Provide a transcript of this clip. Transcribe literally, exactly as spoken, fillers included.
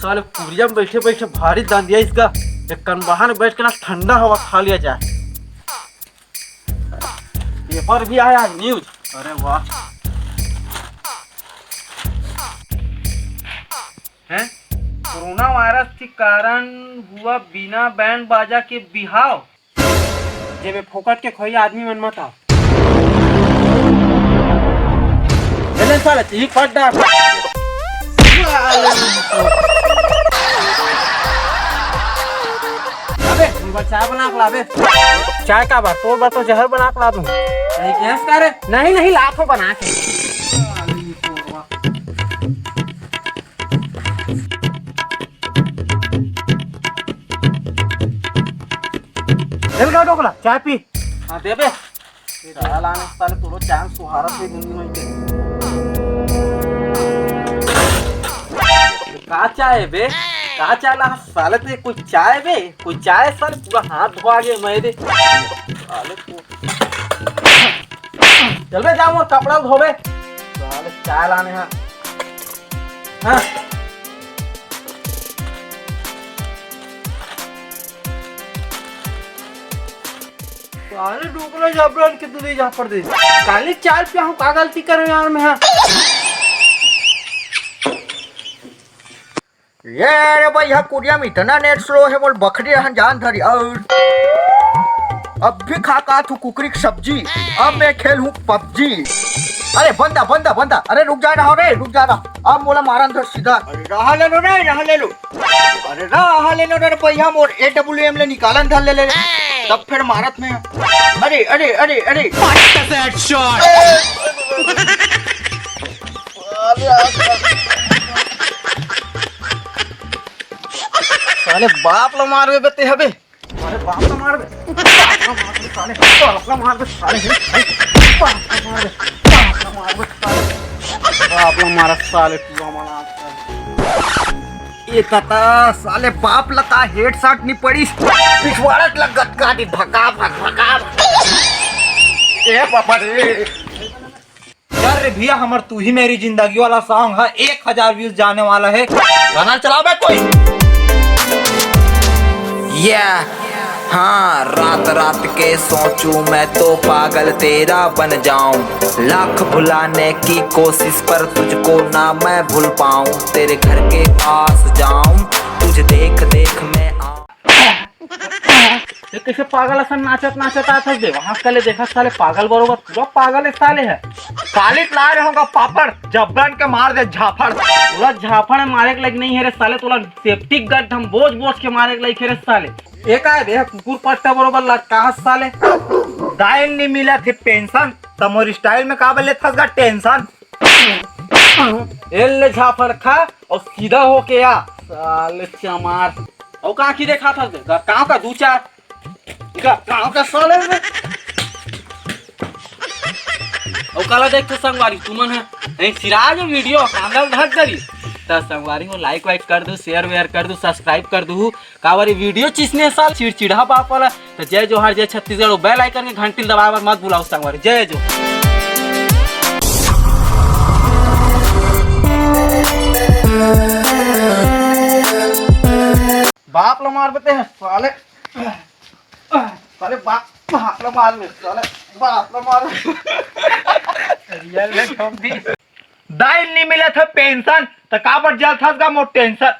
साले कुरिया में बैठे बैठे भारी दांदिया इसका। एक कन बाहर बैठ के ना ठंडा हवा खा लिया जाए। पेपर भी आया है, न्यूज। अरे वाह। हैं? कोरोना वायरस के कारण हुआ बिना बैंड बाजा के बिहाव। जेमे फोकट के खोई आदमी मन मत आओ। चले साले, चीख फट डाल। अबे, तोर बर चाय बना के लाबे। चाय का बर? तोर बर तो जहर बना के ला दूं। नहीं, गैस का रे? नहीं, नहीं, लात हो बना के। चल गा डोकला, चाय पी। हाँ, देबे। साला ने साले तोरो चांस सुहारत हुई जिंदगी में के। का चाय है बे? का चाय ला साले ते? कोई चाय बे? कोई चाय? साले पूरा हाथ धोआ गया मैं दे। साले को चल बे, जा मोर कपड़ा धोबे। साले चाय लाने हा। हाँ। साले डोकला जबरन के तू ले जा परदेस। काली चाय पिया हूँ, का गलती करे यार मैं, हाँ? ये रे भाई, यहाँ कुरिया में इतना नेट स्लो है, मोर बखरी रहन जान धरी। और अब भी खा का तू कुकरी की सब्जी, अब मैं खेल हूँ पबजी। अरे बंदा, बंदा, बंदा, अरे रुक जा रहा रे, रुक जा रहा। अब मोला मारन धर सीधा। अरे रहा ले लो रे, रहा ले लो। अरे रहा ले लो रे भैया, मोर ए डब्ल्यू एम ले निकालन धर ले ले। तब फिर मारत में। अरे, अरे, अरे, अरे। साले बाप ला मारबे बे ते हबे। अरे बाप ला मारबे। बाप ला मारबे साले। बाप ला मारबे साले। बाप ला मारबे। बाप ला मारबे साले। बाप ला मारा साले तू हमारा। ए तता साले बाप ला का हेडशॉट नहीं पड़ी। पिछवाड़ा लग गत का दी भका भक भका भक। ए बाबा रे। यार रे भैया, हमर तू ही मेरी जिंदगी वाला सॉन्ग है, एक हजार व्यूज जाने वाला है। गाना चलावे कोई। या हाँ, रात रात के सोचूं मैं तो पागल तेरा बन जाऊं। लाख भुलाने की कोशिश पर तुझको ना मैं भूल पाऊं। तेरे घर के पास जाऊं, तुझे देख देख मैं आऊं। ये कैसे पागल असन नाचत नाचत आत हस बे? वहां कले देखा साले पागल बरोबर पूरा पागल है साले है। काली ला रहे होगा पापड़, जबरन के मार दे झापड़। तोला झापड़ मारे के लायक नहीं है रे साले, तोला सेप्टिक गड्ढा में बोझ बोझ के मारे के लायक है रे साले। ए का है बे, कुकुर पट्टा बरोबर लटका हस साले। दाई ल नी मिलत हे पेंशन, त मोर स्टाइल में काबर लेथस गा टेंशन? ए ले झापड़ खा और सीधा होके आ साले चमार। और का की देखा था गाँव का दू चार, गाँव का साले में। और काला देख तो संगवारी तुमन है नहीं सिराज वीडियो कांगल धक करी। त संगवारी हो लाइक वाइक कर दू, शेयर वेयर कर दू, सब्सक्राइब कर दू। काबर ये वीडियो चिसने साल चिड़चिड़ा बाप वाला। तो जय जोहार, जय छत्तीसगढ़, और बेल आइकन के घंटी दबाए बर मत भुलाओ संगवारी। जय जोहार। बाप ला मार देते हैं साले, साले बाप, बाप ला मार दे, साले बाप ला मार दे। रियल में ठोक दी। दाई नहीं मिला था पेंशन, तो काबर जल था मोर टेंशन।